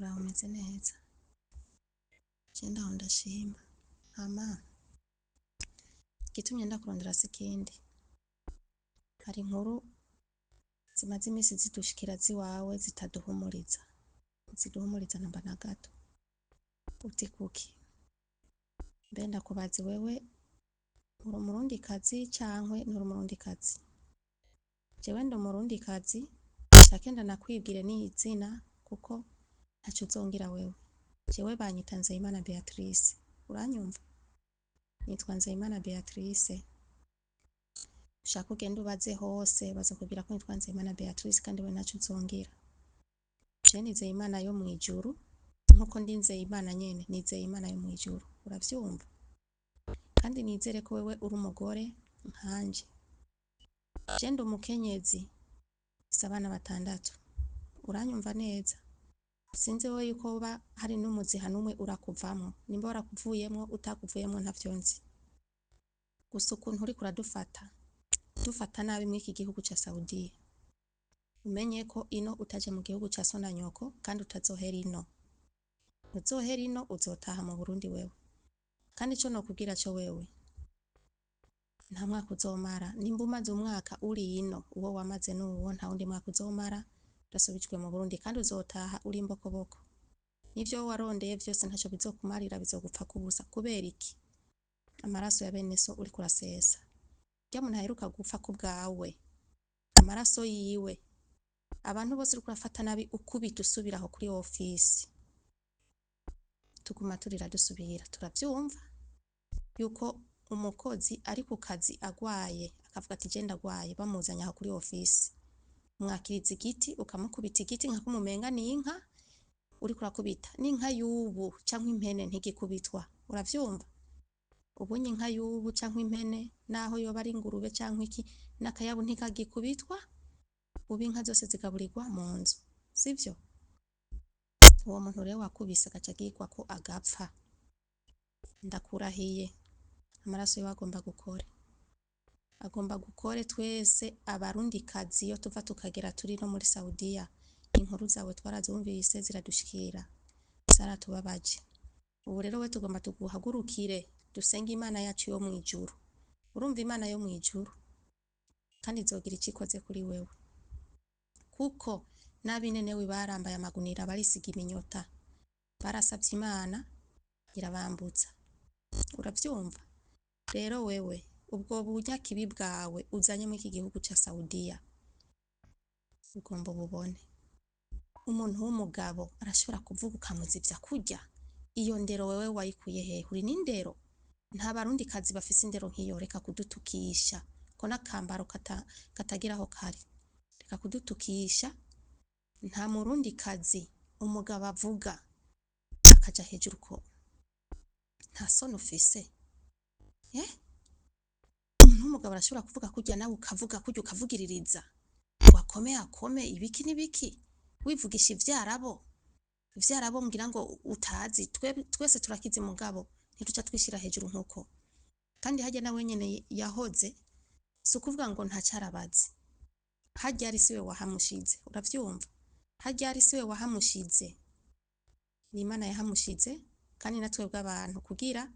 Uraho umeze neza? Je ndaho ndashima. Hama igitumye ndakurondera si ikindi, hari inkuru zimaze imisi zidushikira ziwawe zitaduhumuriza, ntiziduhumuriza namba na gato. Uti kuki? Mbe ndakubaze wewe uri umurundikazi cankwe nturi umurundikazi? Jewe ndi umurundikazi, nshake ndanakwibwire n'izina kuko ntaco uzongira wewe. Jewe banyita Nzeyimana Beatrice, uranyumva? Nitwa Nzeyimana Beatrice. Ushake ugende ubaze hose bazokubwira ko nitwa Nzeyimana Beatrice kandi we ntaco uzongira. Je nizeye Imana yo mw'ijuru nkuko ndi Nzeyimana nyene nizeye Imana yo mw'ijuru, uravyumva? Kandi nizere ko wewe uri umugore nkanje. Je ndi umukenyezi mfise abana batandatu, uranyumva neza? Sinzi wewe yuko woba hari n'umuziha n'umwe urakuvamwo, nimba warakuvuyemwo utakuvuyemwo ntavyo nzi. Gusa ukuntu uriko uradufata, dufata nabi mw'iki gihugu ca Saudiya, umenye ko ino utaje mu gihugu ca so na nyoko kandi utazohera ino. Ntuzohera ino uzotaha mu Burundi wewe. Kandi ico nokubwira co wewe, nta mwaka uzomara, nimba umaze umwaka uri ino, uwo wamaze nuwo nta wundi mwaka uzomara udasubijwe mu Burundi kandi uzotaha uri imbokoboko. N'ivyo warondeye vyose ntaco bizokumarira bizogupfako ubusa. Kubera iki? Amaraso ya bene so uriko urasesa. Urya muntu aheruka gupfa kubwawe, amaraso yiwe, abantu bose uriko urafata nabi ukubita usubira aho kuri ofisi. Tuguma turira dusubira, turavyumva yuko umukozi ari ku kazi agwaye akavuga ati je ndagwaye bamuzanye aho kuri ofisi. Umwakiriza igiti ukamukubita igiti nka kumwe umenga n'inka uriko urakubita. N'inka y'ubu canke impene ntigikubitwa, uravyumva? Ubunye inka y'ubu canke impene naho yoba ari ingurube canke iki n'akayabu ntikagikubitwa, ubu inka zose zigaburirwa mu nzu, sivyo? Uwo muntu rero wakubise agaca agirwako agapfa, ndakurahiye amaraso yiwe agomba gukore. Agomba gukore twese abarundikazi iyo tuva tukagera turi no muri Saudiya, inkuru zawe twarazumvise ziradushikira, zaratubabaje. Ubu rero we tugomba tuguhagurukire dusenge Imana yacu yo mw'ijuru. Urumva Imana yo mw'ijuru? Kandi izogira ico ikoze kuri wewe. Kuko n'abinenewe barambaye amagunira barisiga iminyota, barasavye Imana irabambutsa. Uravyumva? Rero wewe ubwo bunyakibi bwawe uzanye mw'iki gihugu ca Saudiya ugomba ububone. Umuntu w'umugabo arashobora kuvuga ukamuzivya kurya? Iyo ndero wewe wayikuye hehe? Uri n'indero? Nta barundikazi bafise indero nk'iyo, reka kudutukisha. Ko n'akambaro katagira aho kari. Reka kudutukisha, nta murundikazi umugabo avuga akaja hejuru ko nta soni ufise. Eh? Umuntu w'umugabo arashobora kuvuga kurya nawe ukavuga kurya ukavugiririza. Ngo akome akome ibiki n'ibiki. Wivugisha ivyarabo. Ivyarabo ngira ngo utazi twese turakizi mugabo ntituca twishira hejuru nkuko. Kandi harya nawe nyene yahoze si ukuvuga ngo ntacarabazi. Harya ari siwe wahamushize, uravyumva? Harya ari siwe wahamushize. Ni Imana yahamushize kandi na twebwe abantu kugira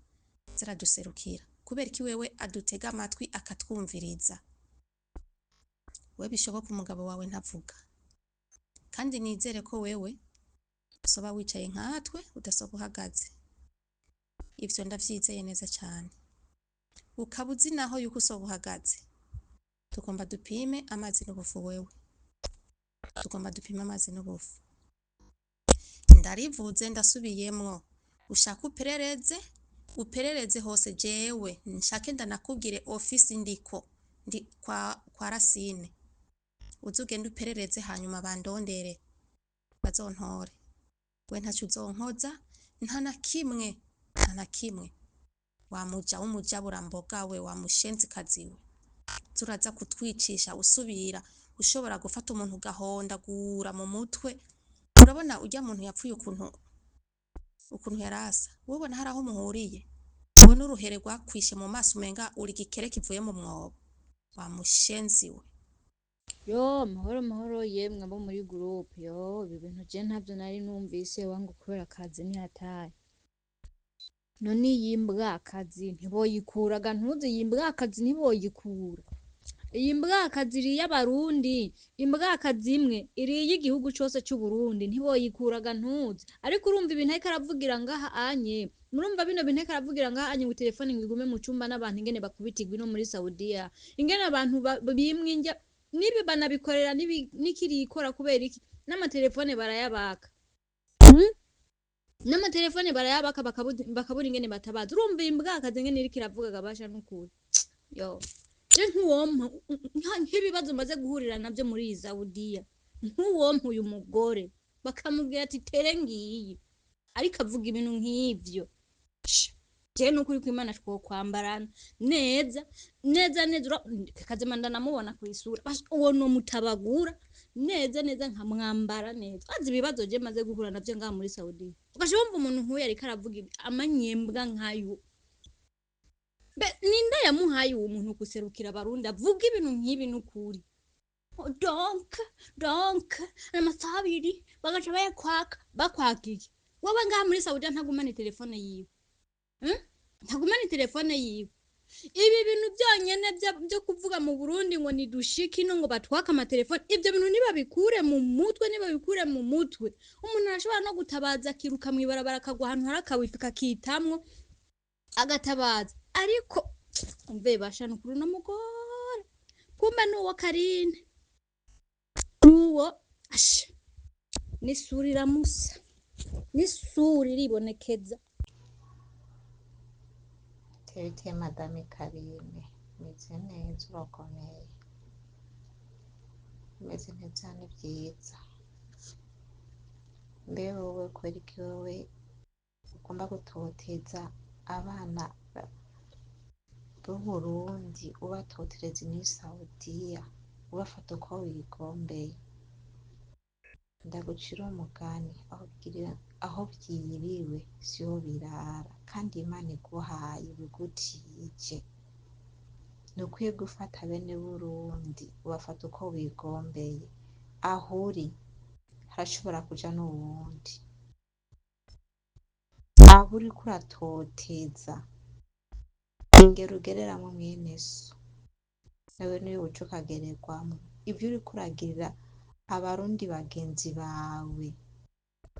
ziraduserukira. Kubera iki wewe adutega amatwi akatwumviriza? We bishoboka umugabo wawe ntavuga. Kandi nizere ko wewe usoba wicaye nkatwe udasoba uhagaze. Ivyo ndavyizeye neza cane. Ukaba uzi naho yuko usoba uhagaze. Tugomba dupime amazi n'ubufu wewe. Tugomba dupime amazi n'ubufu. Ndarivuze ndasubiyemwo. Ushake uperereze, uperereze hose jewe nshake ndanakubwire ofisi ndiko ndi kwa Racine. Uze ugende uperereze hanyuma bandondere bazontore. We ntaco uzonkoza nta na kimwe, nta na kimwe. Wa muja w'umujaburamboga we, wa mushenzikazi we. Uza uraza kutwicisha usubira, ushobora gufata umuntu ugahondagura mu mutwe. Urabona urya muntu yapfuye ukuntu yarasa. Wowe ubona hari aho muhuriye? Ubona uruhere rwakwishe mu maso umenga uri igikere kivuye mu mwobo. Wa mushenzi we. Yo mahoro mahoro yemwe abo muri groupe, yo ibi bintu je ntavyo nari numvise wangu kubera akazi nihataye. None iyi mbwakazi ntiboyikuraga ntuzi iyi mbwakazi ntiboyikura. Iyi mbwakazi iriye abarundi, imbwakazi imwe iriye igihugu cose c'Uburundi ntiboyikuraga ntuzi. Ariko urumva ibintu ariko aravugira ngaha anye, murumva bino bintu ariko aravugira ngaha anye ngo telefone ngo igume mu cumba n'abantu ingene bakubitirwa ino muri Saudiya, ingene abantu bimwa indya, nibi banabikorera n'ikirikora kubera iki? N'amatelefone barayabaka. N'amatelefone barayabaka bakabura ingene batabaza. Urumva iyi mbwakazi ingene iriko iravuga gabasha n'ukuri. Yo. Je nkuwompa nk'ibibazo maze guhurira navyo muri iyi Saudiya, nkuwompa uyu mugore bakamubwira ati tere ngiyi, ariko avuga ibintu nk'ivyo. Je nukuri kw'Imana twokwambarana neza neza neza, kazima ndanamubona kw'isura, uwo nomutabagura neza neza nkamwambara neza. Azi ibibazo je maze guhura navyo ngaha muri Saudiya, ugaca wumva umuntu nk'uyu ariko aravuga amanyembwa nkayo. Ninde yamuhaye uwo muntu guserukira abarundi avuga ibintu nk'ibi n'ukuri? Donc amasaha abiri bagaca bayakwaka, bakwaka iki? Wowe ngaha muri Saudiya ntagumana telefone yiwe. Ntagumana telefone yiwe. Ibi bintu byonyene byo kuvuga mu Burundi ngo nidushike ino ngo batwake amatelefone, ivyo bintu nibabikure mu mutwe, nibabikure mu mutwe. Umuntu arashobora no gutabaza akiruka mw'ibarabara akagwa ahantu hari akawifi kakitamwo agatabaza, ariko umve basha nukuri no mugore kumbe nuwo Karine nuwo asha n'isura iramusa, n'isura iribonekeza. Terite Madame Karine, meze neza urakomeye, meze neza ni vyiza. Mbe wowe kubera iki wowe ugomba gutoteza abana b'Uburundi ubatotereza muri Saudiya ubafata uko wigombeye? Ndagucira umugani aho vyiriwe siho birara, kandi Imana iguhaye ibigutije. Ntukwiye gufata bene Burundi ubafata uko wigombeye. Aho uri harashobora kuja n'uwundi. Aho uriko uratoteza ingero ugereramwo mwene so nawe niwe uca ukagererwamwo. Ivyo uriko uragirira abarundi bagenzi bawe,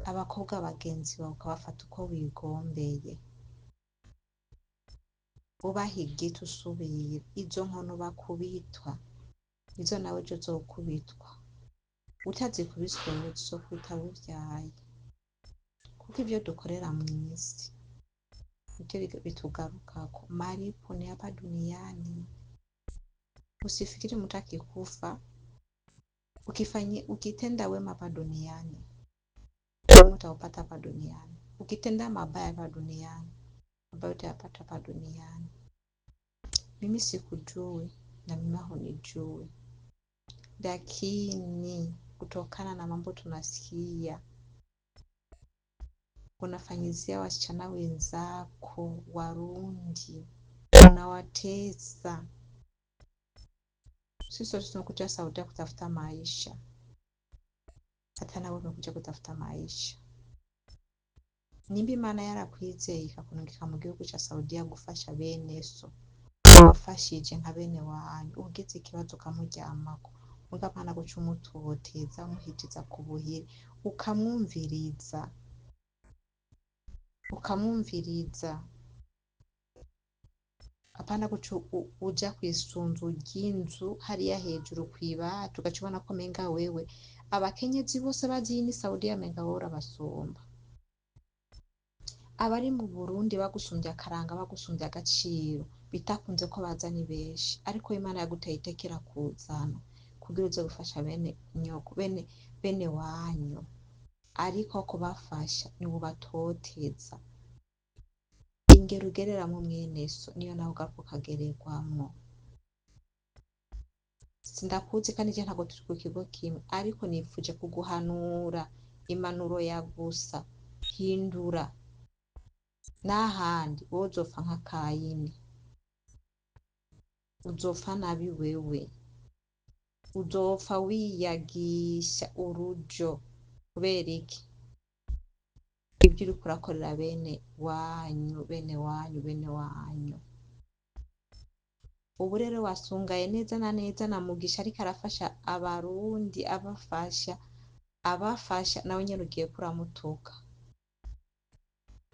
abakobwa bagenzi bawe ukabafata uko wigombeye, ubaha igiti usubira, izo nkono bakubitwa nizo nawe ejo uzokubitwa. Utazikubiswe wewe uzokubita abo uvyaye, kuko ivyo dukorera mw'isi nivyo bitugarukako. Malipo ni hapa duniani. Usifikiri mtu akikufa ukitenda wema hapa duniani wema utaupata hapa duniani, ukitenda mabaya hapa duniani mabaya utayapata hapa duniani. Mimi sikujui na mimi hunijui, lakini kutokana na mambo tunasikia unafanyizia wasichana wenzako Warundi, unawatesa. Sisi sote tumekuja Saudia kutafuta maisha, hata nawe umekuja kutafuta maisha. Nimba Imana yarakwizeye ikakurungika mu gihugu ca Saudiya gufasha bene so, wafashije nka bene wanyu, ugize ikibazo ukamuryamako, muga apana guca umutoteza umuhitiza ku buhiri, ukamwumviriza, ukamwumviriza, apana guca uja kw'isunzu ry'inzu hariya hejuru kw'ibati ugaca ubona ko menga wewe abakenyezi bose bazi ni Saudiya menga wowe urabasumba. Abari mu Burundi bagusumvye akaranga, bagusumvye agaciro, bitakunze ko baza ni benshi, ariko Imana yaguteye iteka irakuzana kugira uze gufasha bene nyoko, bene wanyu, ariko kubafasha ni ubatoteza. Ingero ugereramwo mwene so niyo nawe ugaruka ukagererwamwo. Sindakuzi kandi je ntabwo turi ku kigo kimwe, ariko nifuje kuguhanura impanuro ya gusa, hindura n'ahandi wowe uzopfa nka Kayini, uzopfa nabi wewe, Uzopfa wiyagisha urujo. Kubera iki? Ibyo uriko urakorera bene wanyu, bene wanyu, bene wanyu. Ubu rero wasungaye neza na neza na Mugisha ariko arafasha abarundi, abafasha, abafasha, nawe nyene ugiye kuramutuka.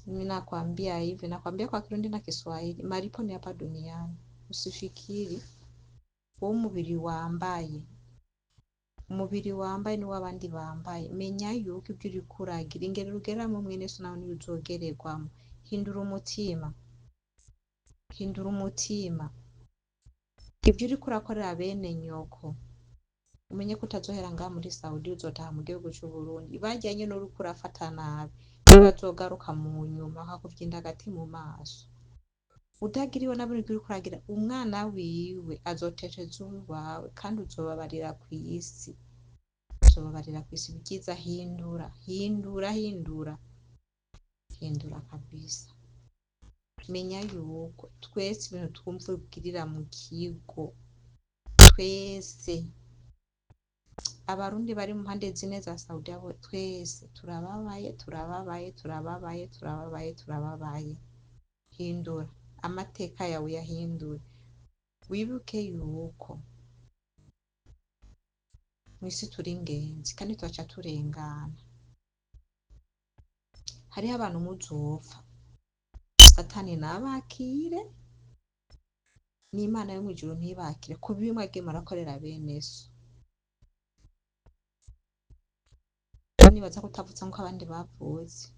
Mimi nakwambia hivi, nakwambia kwa Kirundi na Kiswahili, malipo ni hapa duniani. Usifikiri wowe umubiri wambaye, umubiri wambaye n'uw'abandi bambaye. Menya yuko ibyo uriko uragira, ingero ugereramo mwene so nawe niyo uzogererwamo. Hindura umutima, hindura umutima. Ibyo uriko urakorera bene nyoko, umenye ko utazohera ngaha muri Saudi, uzotaha mu gihugu c'Uburundi. Barya nyene uriko urafata nabi, nibo bazogaruka mu nyuma bakakuvyinda agati mu maso. Utagiriwe na bino uriko uragira, umwana wiwe azoteteza uwiwawe, kandi uzobabarira kw'isi, uzobabarira kw'isi. Ibyiza hindura, hindura, hindura, hindura kabisa. Menya yuko twese ibintu twumva ubwirira mu kigo, twese abarundi bari mu mpande zine za Saudi abo twese turababaye, turababaye, turababaye, turababaye, turababaye. Hindura amateka yawe, yahindure. Wibuke yuko mw'isi turi ingenzi kandi turaca turengana. Hariho abantu muzopfa, Satani nabakire n'Imana yo mw'ijuru ntibakire ku bibi mwagiye murakorera bene so. Nibaza ko utavutse nk'uko abandi bavutse,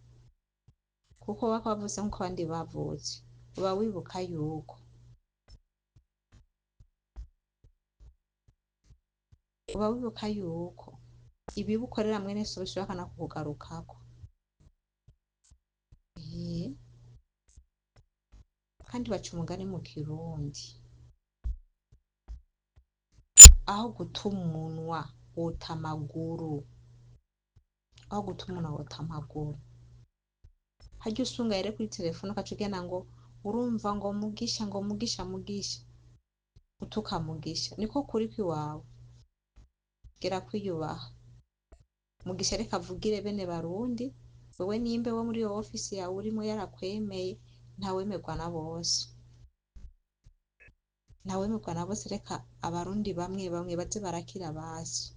kuko waba wavutse nk'uko abandi bavutse uba wibuka yuko, uba wibuka yuko ibibi ukorera mwene so bishobora no kukugarukako. Kandi baca umugani mu Kirundi, aho guta umunwa wota amaguru, aho guta umunwa wota amaguru. Harya usungaye rero kuri telefone ugaca ugenda ngo urumva ngo Mugisha, ngo Mugisha, Mugisha, utuka Mugisha, niko kuri kw'iwawe. Gera kwiyubaha. Mugisha reka avugire bene Barundi, wewe nimbe wo muri iyo ofisi yawe urimo yarakwemeye, ntawemerwa na bose, ntawemerwa na bose. Reka abarundi bamwe bamwe baze barakira basi.